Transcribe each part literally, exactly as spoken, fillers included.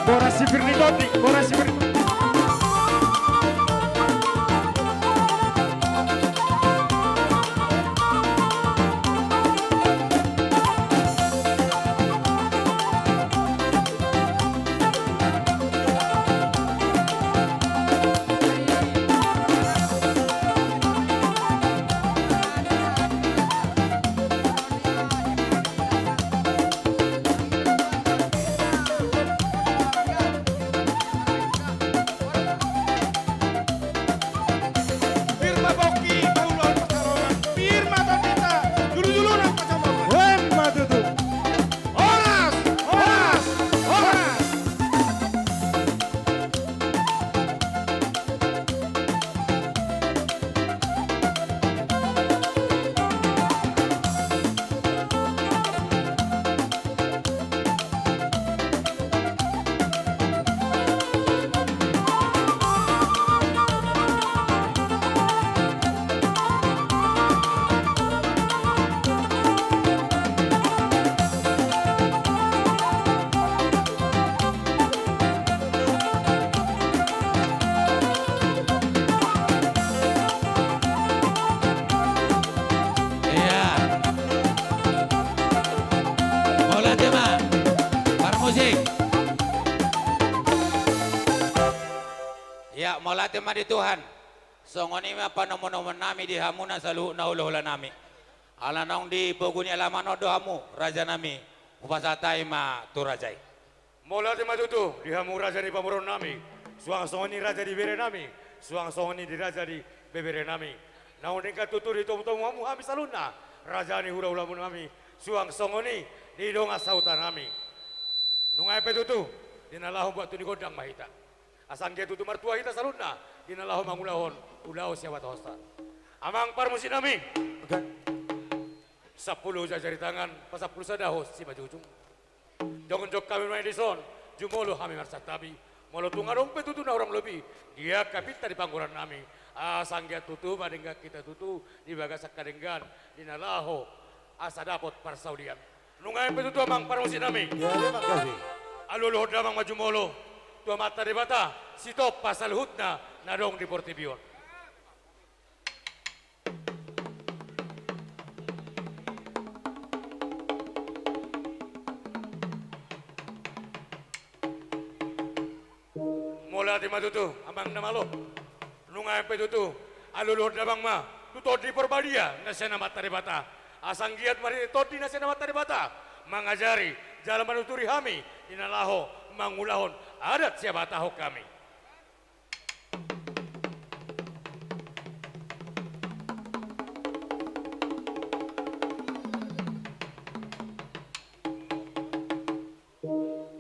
Boras sipir ni tondi, boras sipir ni tondi. Pir ma pongki, paulon pasaroman. Pir ma tondita, dulu-dulu nang pasaroman. Emma tutu. Horas, horas, horas. Ia. Mauliate ma. Parmusik. Ia, mauliate ma di Tuhan. Songon i ma panomunomuan nami di hamu na saluhutna hulahula nami. Ala naung di pogu ni alaman on do hamu, raja nami, hupasahat hami ma tu raja i. Mauliate ma tutu di hamu raja ni pamoruon nami, suang songon i raja di bere nami, suang songon i di raja di bebere nami. Naung denggan tutu ditomutomu hamu hami saluhutna, raja ni hulahula nami, suang songon i di dongan sahuta nami. Nunga pe tutu, di na laho mambuat tu ni gondang ma hita. Asa anggiat tutu martua hita saluhutna, di na laho mangulahon ulaon sihabatahonsa. Amang parmusik nami. Oke. Sampulu jajari tangan, pasampulu sada hos simanjujung. Jongjong hami nuaeng dison, jumolo hami marsantabi. Molo tung adong pe tutu na hurang lobi di angka pinta ni panggualan nami, asa anggiat tutu ma denggan hita tutu di bagasan angka denggan di na laho asa dapot parsaulian. Nunga pe tutu amang parmusik nami. Ia, ia, mangkatai. Alualuhon damang ma jumolo tu Amanta Debata, sitompa saluhutna na adong di portibi on. Mauliate ma tutu, amang na malo. Nunga pe tutu, alualuhon damang ma tu Tondi Porbadia na sian Amanta Debata. Asa anggiat marhite tondi na sian Amanta Debata mangajari jala manuturi hami di na laho mangulahon adat sihabatahon hami.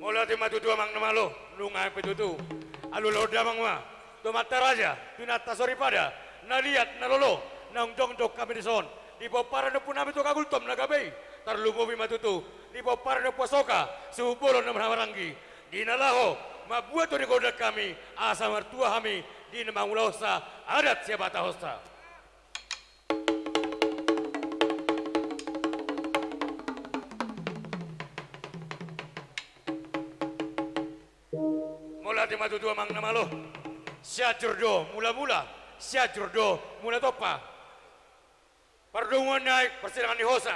Mauliate ma tutu amang na malo, nunga pe tutu. Alualuhon damang ma tu amanta raja, tu inanta soripada, na liat na lolo, naung jongjong hami dison di pomparan ni ompu nami Toga Gultom na gabe i, tarlumobi ma tutu di pomparan ni ompu Asoka, suhut bolon na marhahamaranggi, di na laho mambuat tu ni gondang hami, asa martua hami di na mangulahonsa adat sihabatahonsa. Mauliate ma tutu amang na malo. Sianjur do mulamula, Sianjur do Mulatompa. Pardomuan ni aek, parsirangan ni hosa,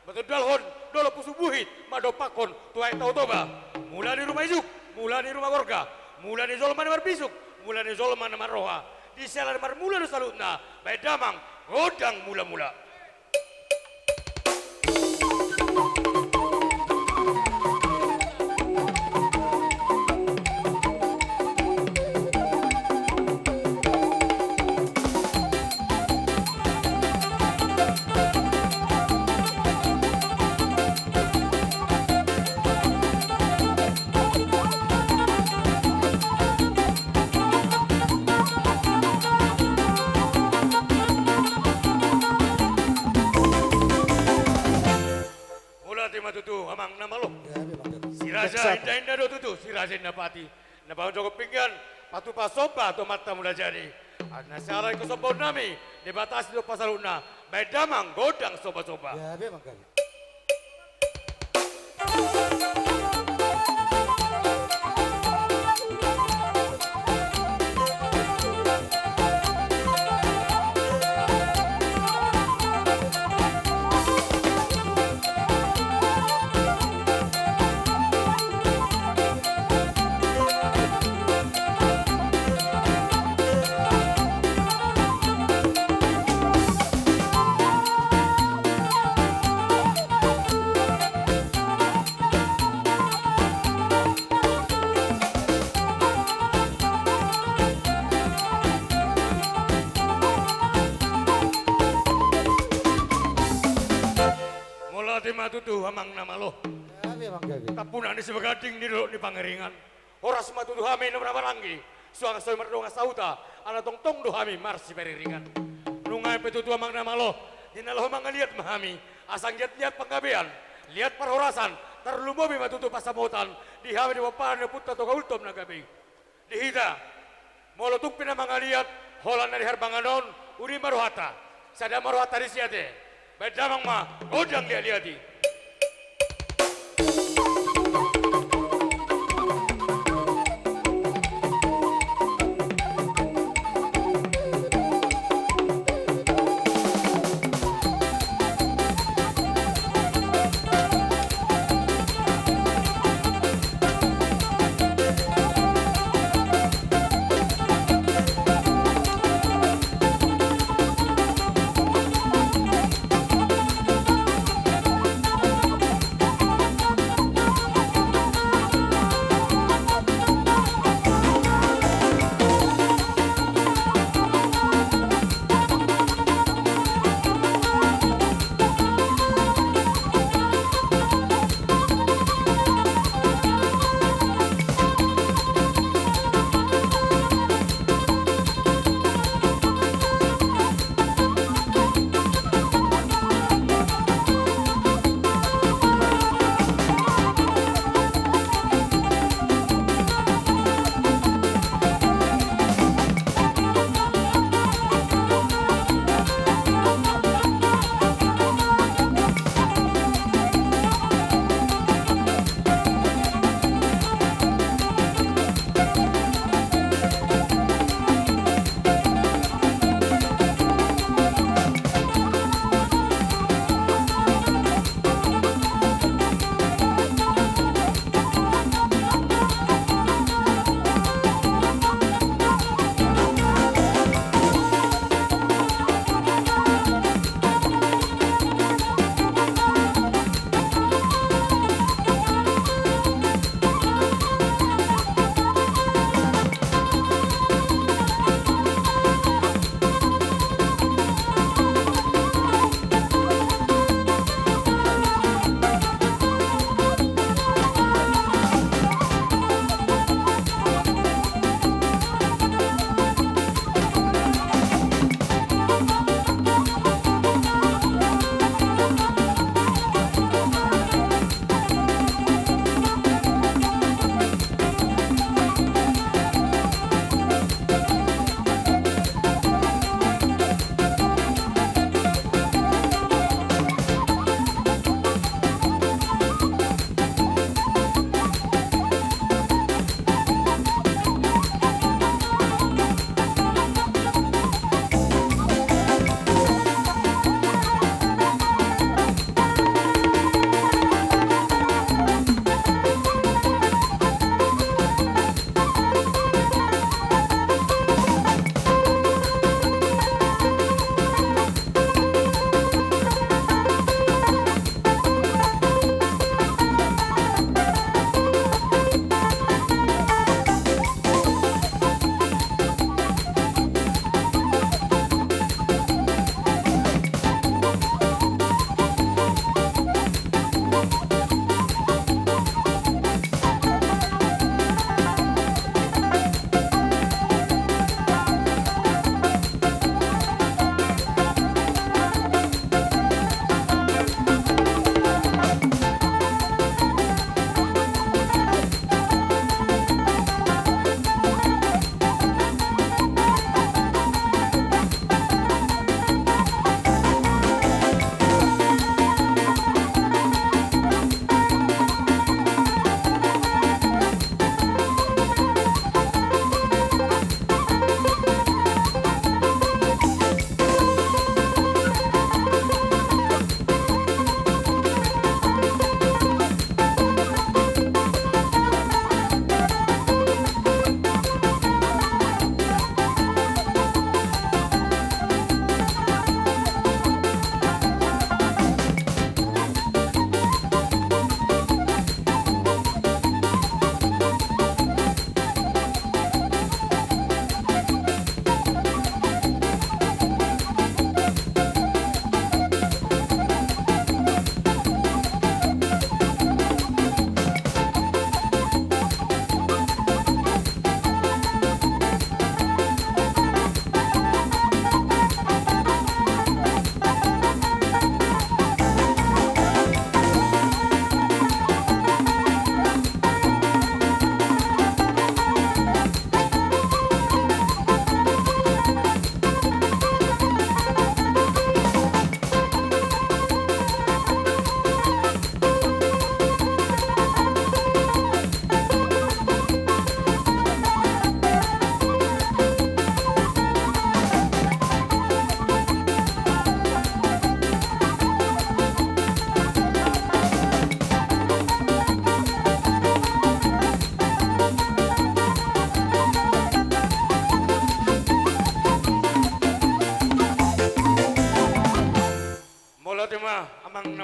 matundalhon dolok Pusuk Buhit, mandompakhon tu aek Tao Toba. Mula ni ruma ijuk, mula ni ruma gorga, mula ni jolma na marbisuk, mula ni jolma na marroha. Di siala ni marmula do saluhutna, baen damang gondang mulamula. Mauliate ma tutu amang na malo. Ia, ia, mangkatai. Si raja indainda do tutu, si raja inda pati. Na pajongjong pinggan, patupa somba tu Amanta Mulajadi. Ala na siala ni ingkon sombaon nami, Debata sitompa saluhutna, baen damang gondang sombasomba. Ia, ia, mangkatai. Amang na malo. Gabe, Amang, gabe. Tampunan ni Sibaganding di dolok ni Pangiringan. Horas ma tutu hami na marhahamaranggi, suang so i mardongan sahuta, ala tongtong do hami marsipariringan. Nunga pe tutu, Amang na malo, di na laho mangaliat ma hami, asa anggiat liat panggabean, liat parhorasan, tarlumobi ma tutu pansamotan di hami di pomparan ni ompunta Toga Gultom na gabe i. Di hita, molo tung pe na mangaliat, holan na di harbangan on, uli ma rohanta. Sada ma rohanta disi ate. Baen damang ma gondang liatliat i.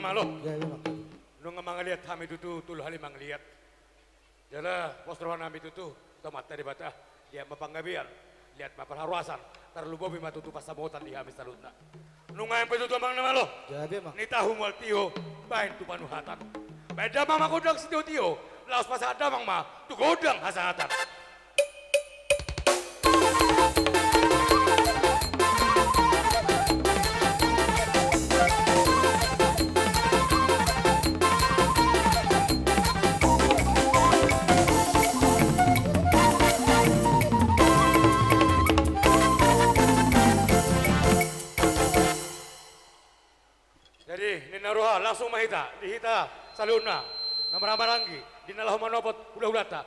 Halo. Gabe ma. Nunga mangaliat hami tutu, tolu hali mangaliat. Jala pos roha nami tutu tu Amanta Debata, liat ma panggabean, liat ma parhorasan, tarlumobi ma tutu pansamotan di hami saluhutna. Nunga pe tutu amang na malo. Gabe ma. Ni tahu mual tio, baen tu panuhatan. Baen damang ma gondang sitio-tio, laos pasahat damang ma tu gondang hasahatan. Jadi, ninna roha, langsung ma hita, di hita saluhutna, na marhahamaranggi, di na laho manopot hula-hulanta,